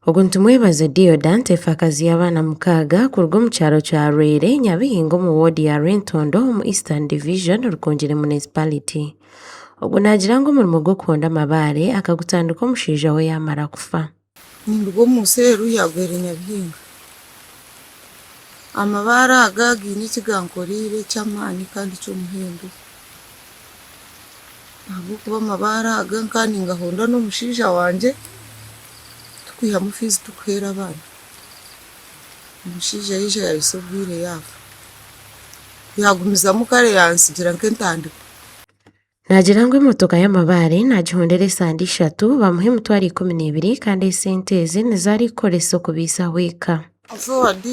Ogu Nitumwebaze Deodat efaakazi y'abaana mukaaga kuruga omu kyaro kya Rwere, Nyabihinga omu woodi ya Rwentondo omu Eastern Division, Rukungiri Munisiparite. Ogu naagira ngu omurimo gw'okuhonda amabaare akagutandika omushaija we yaamara kufa. Ninduga omu nsi eru ya Rwere Nyabihinga. Amabaare aga gaine eki gankoreire eky'amaani kandi eky'omuhendo ahabw'okuba amabaare aga nkaba ningahonda n'omushaija wangye tukwihamu fiizi tukuheera abaana. Omushaija yaija yahitsya obwire yaafa, yaagumizamu kare yantsigira nk'entandikwa. Naagira ngu emotoka y'amabaare naagihondera esande ishatu bamuha emitwaro 12 kandi esente ezi nizo arikukoresa okubaisaho eka. Forward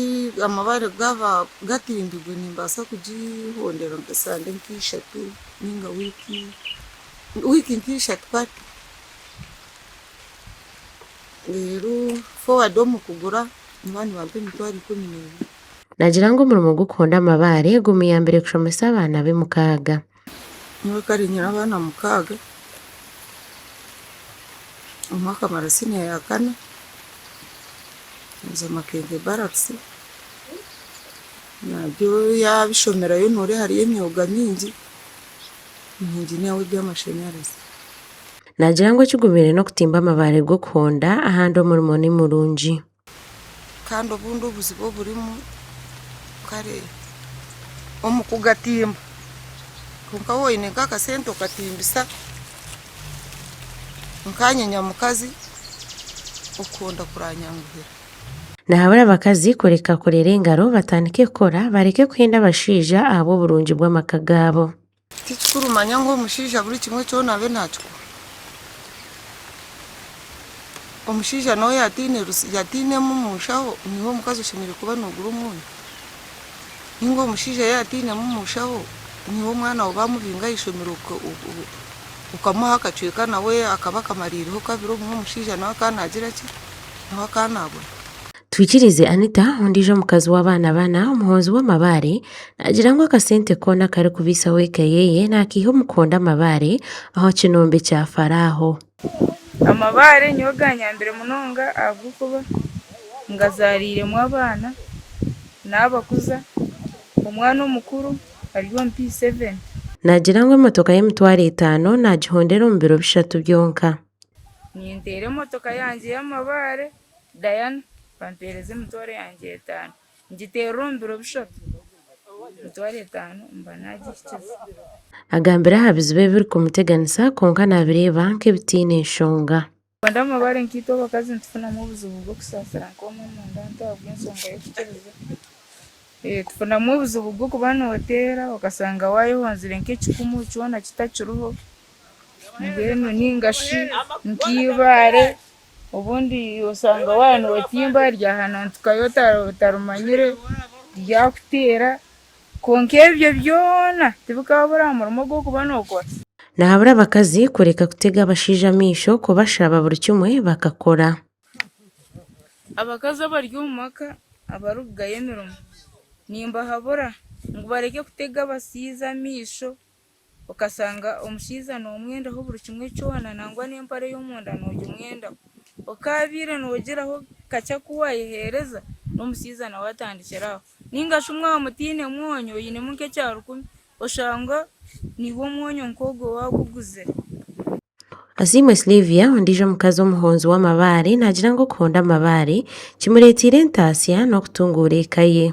amabaare gaaba gatimbirwe nimbaasa kugihondera nk'esande nk'ishatu ninga wiiki, wiiki nk'ishatu kare. Reero forward omu kugura nibaba nibampa emitwaro 12. Naagira ngu omurimo gw'okuhonda amabaare gumuyambire kushomesa abaana be mukaaga. Nyowe kare nyine abaana mukaaga, omwe akamara siniya ya kana yaaza Makenke Barracks, nabyo yaabishomerayo nooreeba hariyo emyoga mingi, ni inginiya w'eby'amashanyarazi. Naagira ngu ekigumire n'okutimba amabaare g'okuhonda ahandi omurimo ni murungi. Kandi obundi obuzibu oburimu kare omu kugatimba kwonka waaba oine nk'akasente okatimbisa nkaanye nyamukazi okuhonda kuranyanguhira. Nahabura abakazi kureka kurera engaro batandike kukora bareke kuhenda abashaija ahabw'oburungi bw'amaka gaabo. Ti kikuru manya ngu omushaija buri kimwe kyona abe naakikora. Omushaija nawe yaatainemu omu nshaho, niiwe omukazi oshemereire kuba noogura omwonyo? Nainga omushaija yaatainemu omu nshaho, niiwe omwana waawe baamubinga aha ishomero okamuha akacweka nawe akaba akamariireho kabiri obumwe omushaija nawe akaba naagira ki? Nawe akaba naabura. Twikirize Anita, ondiijo omukazi w'abaana bana, omuhonzi w'amabaare, naagira ngu akasente koona akarikubaisaho eka ye naakiiha omu kuhonda amabaare aha kinombe kya Faraaho. Amabaare nyowe ganyambire munonga ahabw'okuba ngazaariiremu abaana, naabakuza, omwana omukuru ari omu P7. Naagira ngu emotoka y'emitwaro etaano naagihondera omu biro bishatu byonka. Ninteera emotoka yangye y'amabaare Diana, bampeereza emitwaro yangye etaano. Ngiteerera omu biro bishatu, emitwaro etaano mba naagihikize. Agambire aha bizibu ebirikumuteganisa kwonka naabireeba nk'ebitaine nshonga. Kwenda amabare nkaitwe abakazi nitufunamu obuzibu bw'okusaasira nk'omwe omunda ntu ahabw'enshonga y'okukiriza. Tufunamu obuzibu bw'okuba nooteera okashanga waayehonzire nk'ekikumu kyona kitakiriho mbwenu ninga shi nk'eibaare. Obundi osanga waaba nootimba ryahanantukayo otarimanyire ryakuteera kwonka ebyo byona tibikabura aha murimo ogu orikuba nookora. Nahabura abakazi kureka kutega abashaija amaisho kubashaba buri kimwe bakakora. Abakazi abari omu maka abarikugayo emirimo nimbahabura ngu bareke kutega abashaija amaisho Okashanga omushaija noomwendaho buri kimwe kyona nangwa n'empare y'omunda noogimwendaho. Okaabaire noogiraho kakye aku waayeheereza, n'omushaija nawe atandikire aho. Nainga shi mwaba mutaine mwonyo oinemu nk'ekya rukumi, oshanga naiwe omwonyo nk'ogwo waaguguzire. Asiimwe Sylvia, ondiijo omukazi omuhonzi w'amabaare naagira ngu okuhonda amabaare kimureeteire entaasya n'okutunguura eka ye.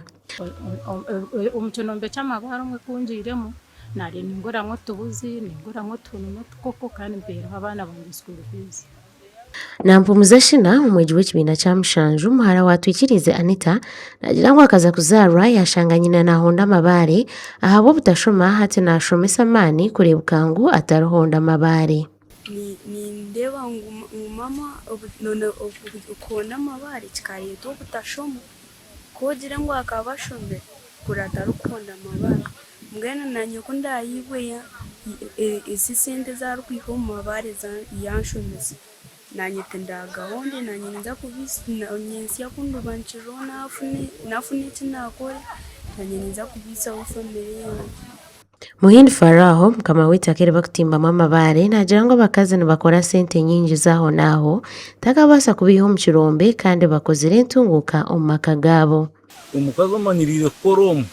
Omu kinombe ky'amabaare omwe ku ngiiremu naareeba ninguramu otubuzi, ninguramu otuhuni n'otukoko kandi mpeereho abaana bangye school fees. Nampumuza Shina, omwegi w'ekibiina kya mushanju, muhara wa Twikirize Anita, naagira ngu akaza kuzaarwa yaashanga nyina naahonda amabaare, ahabw'obutashoma hati naashomesa amaani kureebuka ngu atarihonda mabaare. Nindeeba ngu maama okuhonda amabaare kikareetwa obutashoma. Ku ogire ngu akaba ashomire, kuri atarikuhonda mabaare. Mbwenu naanye ku ndaahaibwe ezi sente ezi arikwiha omu mabaare yanshomesa, naanye tindaagahonde, naanye ninza nyentsya ku ndiba nkiriho naafuna eki naakora, naanye ninza kubaisaho famire yangye. Muhindi Faraho, mukama w'eitaka eri barikutimbamu amabaare naagira ngu abakazi nibakora sente nyingi z'ahonaaho, takabaasa kubaiha omu kirombe kandi bakozire entunguuka omu maka gaabo. Omukazi omanyiriire kukora omu,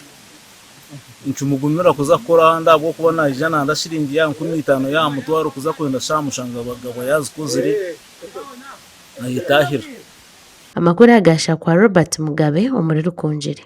nikimugumira kuza kukora ahandi ahabw'okuba naija nanda shiringi ya 5000 y'aha mutwaro kuza kwenda shaaha mushanju aba yaazikozire nayetahira. Amakuru aga Shakwa Robert Mugabe omuri Rukungiri.